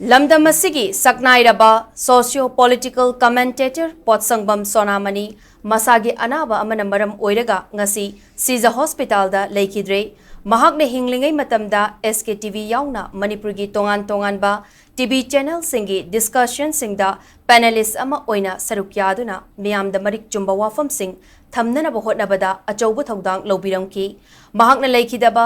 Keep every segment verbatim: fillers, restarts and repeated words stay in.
ꯂꯝꯗꯝ ꯑꯁꯤꯒꯤ ꯁꯛꯅꯥꯏꯔꯕ socio political commentator ꯄꯣꯠꯁꯪꯕꯝ ꯁꯣꯅꯥꯃꯅꯤ ꯃꯁꯥꯒꯤ ꯑꯅꯥꯕ ꯑꯃꯅ ꯃꯔꯝ ꯑꯣꯏꯔꯒ ꯉꯁꯤ ꯁꯤꯖ ꯍꯣꯁꯄꯤꯇꯥꯜꯗ ꯂꯩꯈꯤꯗ꯭ꯔꯦ꯫ ꯃꯍꯥꯛꯅ ꯍꯤꯡꯂꯤꯉꯩ ꯃꯇꯝꯗ S K T V ꯌꯥꯎꯅ ꯃꯅꯤꯄꯨꯔꯒꯤ ꯇꯣꯉꯥꯟ ꯇꯣꯉꯥꯟꯕ T V channelꯁꯤꯡꯒꯤ discussionꯁꯤꯡꯗ panelist ꯑꯃ ꯑꯣꯏꯅ ꯁꯔꯨꯛ ꯌꯥꯗꯨꯅ ꯃꯤꯌꯥꯝꯗ ꯃꯔꯤꯛ ꯆꯨꯝꯕ ꯋꯥꯐꯝꯁꯤꯡ ꯊꯝꯅꯅꯕ ꯍꯣꯠꯅꯕꯗ ꯑꯆꯧꯕ ꯊꯧꯗꯥꯡ ꯂꯧꯕꯤꯔꯝꯈꯤ꯫ ꯃꯍꯥꯛꯅ ꯂꯩꯈꯤꯗꯕ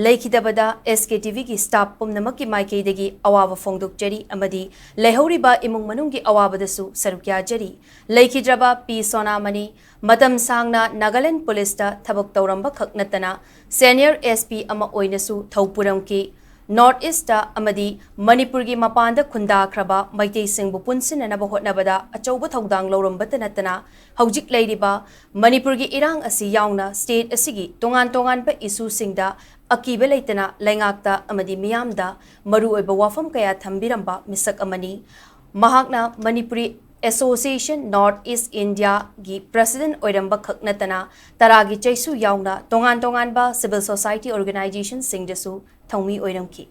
ꯂꯩꯈꯤꯗꯕꯗ S K T Vꯒꯤ staff ꯄꯨꯝꯅꯃꯛꯀꯤ ꯃꯥꯏꯀꯩꯗꯒꯤ ꯑꯋꯥꯕ ꯐꯣꯡꯗꯣꯛꯆꯔꯤ ꯑꯃꯗꯤ ꯂꯩꯍꯧꯔꯤꯕ ꯏꯃꯨꯡ ꯃꯅꯨꯡꯒꯤ ꯑꯋꯥꯕꯗꯁꯨ ꯁꯔꯨꯛ ꯌꯥꯖꯔꯤ꯫ ꯂꯩꯈꯤꯗ꯭ꯔꯕ ꯄꯤ ꯁꯣꯅꯥꯃꯅꯤ ꯃꯇꯝ ꯁꯥꯡꯅ ꯅꯥꯒꯥꯂꯦꯟ ꯄꯨꯂꯤꯁꯇ ꯊꯕꯛ ꯇꯧꯔꯝꯕ ꯈꯛ ꯅꯠꯇꯅ senior S P ꯑꯃ ꯑꯣꯏꯅꯁꯨ ꯊꯧ ꯄꯨꯔꯝꯈꯤ꯫ North Eastꯇ ꯑꯃꯗꯤ ꯃꯅꯤꯄꯨꯔꯒꯤ ꯃꯄꯥꯟꯗ ꯈꯨꯟꯗꯥꯈ꯭ꯔꯕ ꯃꯩꯇꯩꯁꯤꯡꯕꯨ ꯄꯨꯟꯁꯤꯟꯅꯅꯕ ꯍꯣꯠꯅꯕꯗ ꯑꯆꯧꯕ ꯊꯧꯗꯥꯡ ꯂꯧꯔꯝꯕꯇ ꯅꯠꯇꯅ ꯍꯧꯖꯤꯛ ꯂꯩꯔꯤꯕ ꯃꯅꯤꯄꯨꯔꯒꯤ ꯏꯔꯥꯡ ꯑꯁꯤ ꯌꯥꯎꯅ state ꯑꯁꯤꯒꯤ ꯇꯣꯉꯥꯟ ꯇꯣꯉꯥꯟꯕ issueꯁꯤꯡꯗ ꯑꯀꯤꯕ ꯂꯩꯇꯅ ꯂꯩꯉꯥꯛꯇ ꯑꯃꯗꯤ ꯃꯤꯌꯥꯝꯗ ꯃꯔꯨꯑꯣꯏꯕ ꯋꯥꯐꯝ ꯀꯌꯥ ꯊꯝꯕꯤꯔꯝꯕ ꯃꯤꯁꯛ ꯑꯃꯅꯤ꯫ ꯃꯍꯥꯛꯅ Manipuri Association North East Indiaꯒꯤ president ꯑꯣꯏꯔꯝꯕ ꯈꯛ ꯅꯠꯇꯅ ꯇꯔꯥꯒꯤ ꯆꯩꯁꯨ ꯌꯥꯎꯅ ꯇꯣꯉꯥꯟ ꯇꯣꯉꯥꯟꯕ civil society organizationꯁꯤꯡꯗꯁꯨ ꯊꯧꯃꯤ ꯑꯣꯏꯔꯝꯈꯤ꯫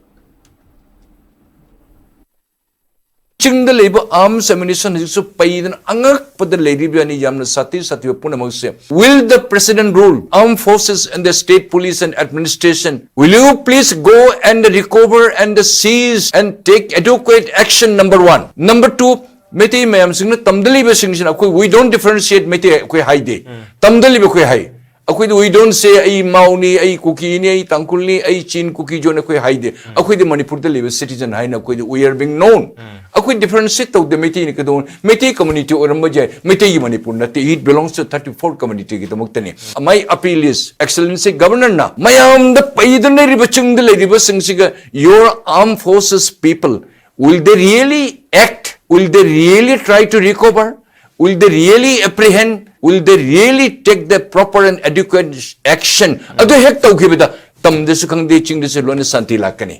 ꯆꯤꯡꯗ ꯂꯩꯕ arms ammunition ꯍꯧꯖꯤꯛꯁꯨ ꯄꯩꯗꯅ ꯑꯉꯛꯄꯗ ꯂꯩꯔꯤꯕ ꯑꯅꯤ ꯌꯥꯝꯅ ꯁꯥꯊꯤ ꯁꯥꯊꯤꯕ ꯄꯨꯝꯅꯃꯛꯁꯦ. Will the president rule, armed forces and the state police and administration, will you please go and recover and seize and take adequate action? Number one. Number two, Meitei ꯃꯌꯥꯝꯁꯤꯡꯅ ꯇꯝꯗ ꯂꯩꯕꯁꯤꯡꯁꯤꯅ ꯑꯩꯈꯣꯏ we don't differentiate ꯃꯩꯇꯩ ꯑꯩꯈꯣꯏ ꯍꯥꯏꯗꯦ. ꯇꯝꯗ ꯂꯩꯕ ꯑꯩꯈꯣꯏ ꯍꯥꯏ. ꯑꯩꯈꯣꯏꯗꯤ we don't say ꯑꯩ ꯃꯥꯎꯅꯤ, ꯑꯩ ꯀꯨꯀꯤꯅꯤ, ꯑꯩ ꯇꯥꯡꯈꯨꯜꯅꯤ, ꯑꯩ ꯆꯤꯟ ꯀꯨꯀꯤ ꯖꯣꯟ ꯑꯩꯈꯣꯏ ꯍꯥꯏꯗꯦ. ꯑꯩꯈꯣꯏꯗꯤ ꯃꯅꯤꯄꯨꯔꯗ ꯂꯩꯕ citizen ꯍꯥꯏꯅ ꯑꯩꯈꯣꯏꯗꯤ we are being known. ꯑꯩꯈꯣꯏ differentiate ꯇꯧꯗꯦ ꯃꯩꯇꯩꯅ ꯀꯩꯗꯧ ꯃꯩꯇꯩ community ꯑꯣꯏꯔꯝꯕ ꯌꯥꯏ, ꯃꯩꯇꯩꯒꯤ ꯃꯅꯤꯄꯨꯔ ꯅꯠꯇꯦ. It belongs to thirty-four communityꯒꯤꯗꯃꯛꯇꯅꯤ. My appeal is, Excellency Governorꯅ ꯃꯌꯥꯝꯗ ꯄꯩꯗꯨꯅ ꯂꯩꯔꯤꯕ ꯆꯤꯡꯗ ꯂꯩꯔꯤꯕꯁꯤꯡꯁꯤꯒ your armed forces people, will they really act? Will they really try to recover? Will they really apprehend? Will they really take the proper and adequate action? ꯑꯗꯨ ꯍꯦꯛ ꯇꯧꯈꯤꯕꯗ ꯇꯝꯗꯁꯨ ꯈꯪꯗꯦ, ꯆꯤꯡꯗꯁꯨ ꯂꯣꯏꯅ ꯁꯥꯟꯇꯤ ꯂꯥꯛꯀꯅꯤ.